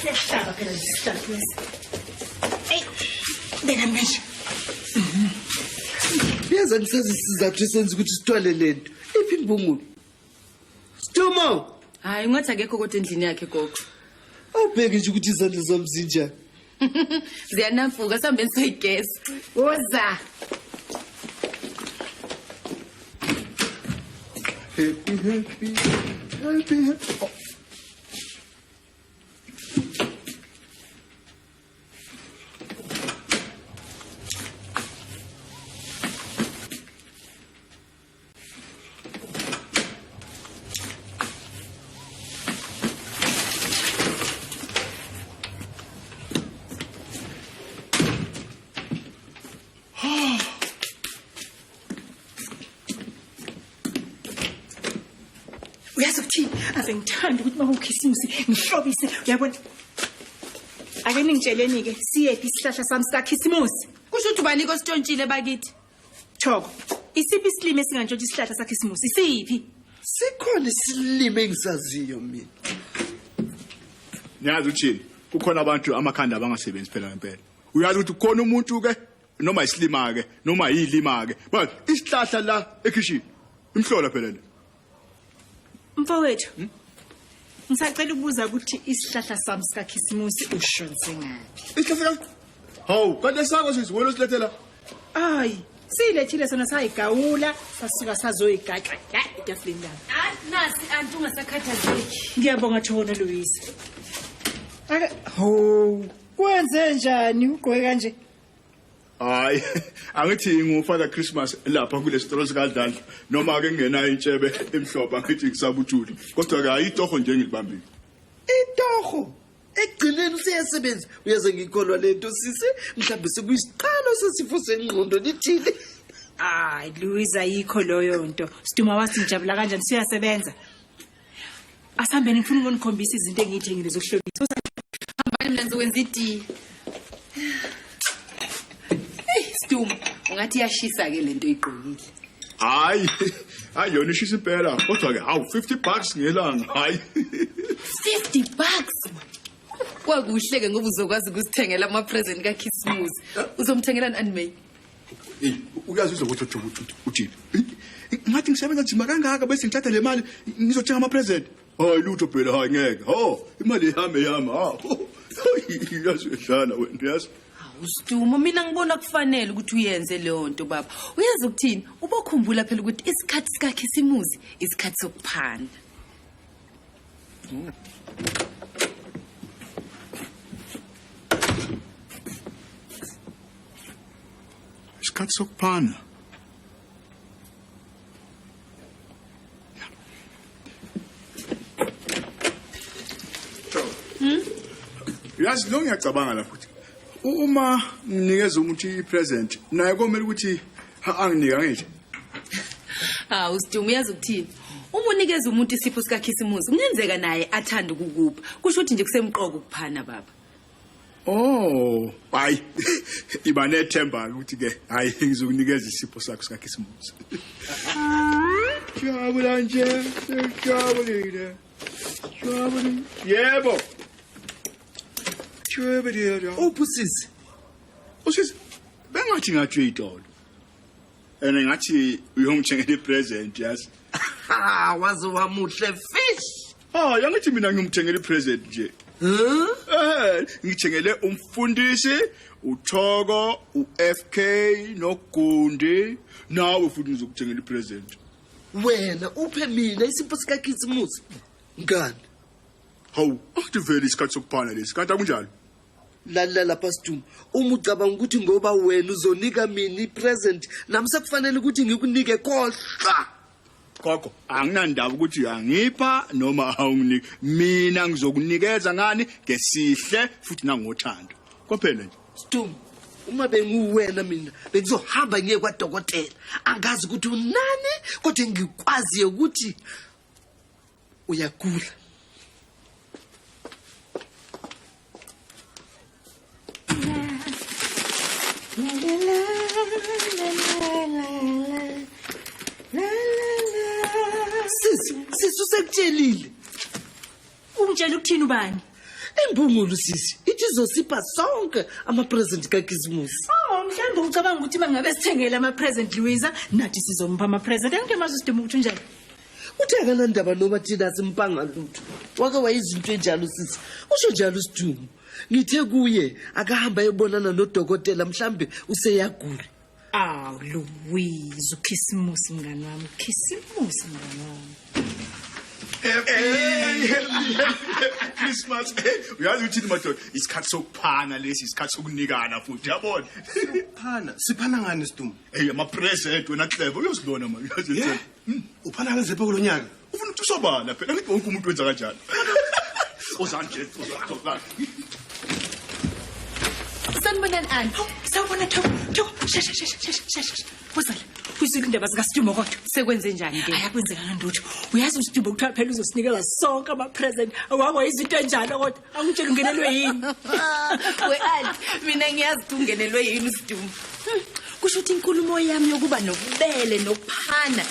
Siyahlaba phela lesi sihlahla lesi. Eyi, beka manje. Yazi angisazi isizathu esenza ukuthi sithwale lento. Iphi imbungulu? Stumo! Hayi ungathi akekho kodwa endlini yakhe gogo. Awubheke nje ukuthi izandla zami zinjani. Ziyanamfuka sihambeni soyigeza. Woza. Happy happy happy. happy. Oh. Uyazi ukuthini? Ave ngithanda ukuthi uma kukhisimusi ngihlobise, uyabona? Ake ningitsheleni-ke siyephi isihlahla sami sikakhisimusi? Kusho ukuthi ubani kositshontshile bakithi? Thoko, isiphi isilimi esingantshontsha isihlahla sakhisimusi? Isiphi? Sikhona isilimi engisaziyo mina. Niyazi uthini? Kukhona abantu amakhanda abangasebenzi phela ngempela. Uyazi ukuthi kukhona umuntu ke noma isilima ke noma yilima ke. But isihlahla la ekhishini imhlola phela le. Mfowethu. Ngisacela ukubuza ukuthi isihlahla sami sikaKhisimusi ushonise ngaphi? Isihlahla ka Hawu, kanti esakho sisi wena osilethela. Hayi, silethile sona sayigawula sasuka sazoyigaxa la etafuleni lami. Hayi nasi anti ungasakhathazeki. Ngiyabonga Thona Louise. Ake ho, kwenze njani ugqoke kanje? Hayi, angithi ngu Father Christmas lapha kulesitolo sikaDladla noma ke ngenayo intshebe emhlophe angithi ngisabutshuli. Kodwa ke ayitoho nje ngilibambile. Itoho ekugcineni useyasebenza uyaze ngikholwa lento sisi mhlawumbe sekuyisiqalo sesifo sengqondo nithile. Hayi Louise ayikho loyo nto. Siduma wathi ngijabula kanjani siyasebenza. Asihambeni ngifuna ukunikhombisa izinto engiyithengile zokuhlobisa. Hambani mina ngizokwenza itiye. Hey Siduma, ungathi iyashisa ke lento oyigqokile. Hayi, hayi yona ishisa impela. Kodwa ke hawu 50 bucks ngelanga. Hayi. 50 bucks. Kwakuhle ke ngoba uzokwazi ukusithengela ama present kaKhisimusi. Uzomthengela nani May? Hey, uyazi uzokuthi uthi uthi ngathi ngisebenza nzima kangaka bese ngithatha le mali ngizothenga ama present. Hayi lutho phela hayi ngeke. Ho, imali yami yami. Ha. Yazi uyadlala wena yazi. Hawu Sidumo, mina ngibona kufanele ukuthi uyenze leyo nto baba. Uyazi ukuthini? Ubokhumbula phela ukuthi isikhathi sikaKhisimusi isikhathi sokuphana. Isikhathi sokuphana. Yazi lo ngiyacabanga la futhi. Uma nginikeza umuntu i-present naye komele ukuthi anginike angithi. Hawu Sidumo, uyazi ukuthini? Uma unikeza umuntu isipho sikaKhisimusi, kungenzeka naye athande ukukupha. Kusho ukuthi nje kusemqoka ukuphana baba. Oh, hayi. Iba nethemba ukuthi ke hayi ngizokunikeza isipho sakho sikaKhisimusi. Jabula nje, sijabulile. Jabulile. Yebo. Jabulile. Uphi sisi? Usisi bengathi ngathi uyitolo. And ngathi uyongithengela ipresent yazi. Ha, waze wamuhle fish. Ah, yangithi mina ngiyomthengela ipresent nje. Huh? Eh, ngithengele umfundisi, uThoko, uFK noGundi, nawe futhi ngizokuthengela ipresent. Wena uphe mina isipho sikaKhisimusi. Ngani? Hawu, athi vele isikhathi sokuphana lesi, kanti akunjalo. Lalela lapha Sidumo, uma ucabanga ukuthi ngoba wena uzonika mina ipresent, nami sekufanele ukuthi ngikunike kohlwa. Gogo, anginandaba ukuthi uyangipha noma awunginiki. Mina ngizokunikeza ngani ngesihle futhi nangothando. Kuphela nje. Sidumo, uma benguwena mina bengizohamba ngiye kwadokotela. Angazi ukuthi unani kodwa ngikwaziyo ukuthi uyagula. Sisi, sisi usekutshelile. Ungitshela ukuthini ubani? Imbungulu sisi ithi izosipha sonke ama-present kaKhisimusi. Oh, mhlawumbe ucabanga ukuthi mangabe sithengele ama-present Louisa, nathi sizomupha ama-present. Angike mazi uSidumo ukuthi unjani. Uthe akanandaba noma thina simpanga lutho. Wake wayizinto enjalo sisi. Usho njalo uSidumo. Ngithe kuye akahamba ayobonana nodokotela mhlambe useyagula. Aw, Louise, uKhisimusi mngani wami, uKhisimusi mngani wami. Happy, happy, happy Christmas. Uyazi uthini madoda? Isikhathi sokuphana lesi, isikhathi sokunikana futhi, yabona? Phana, siphana ngani Sidumo? Hey, ama-present wena Clever, uyosibona manje. Uyazi Yeah. Uphana ngezipho kulonyaka? Ufuna ukuthi usobala phela, ngithi wonke umuntu wenza kanjalo. Ozani nje, ozani, ozani. Sanibonani aunty. Sawubona Thoko, Thoko, shesha shesha shesha shesha. Wozala, uyizwile indaba zikaSidumo kodwa. Sekwenze njani ke? Hayi akwenzekanga lutho. Uyazi uSidumo kuthiwa phela uzosinikeza sonke ama-present. Awakwa izinto enjalo kodwa. Angitshela ungenelwe yini? We aunty, mina ngiyazi ukuthi ungenelwe yini uSidumo. Kusho ukuthi inkulumo yami yokuba nobubele nokuphana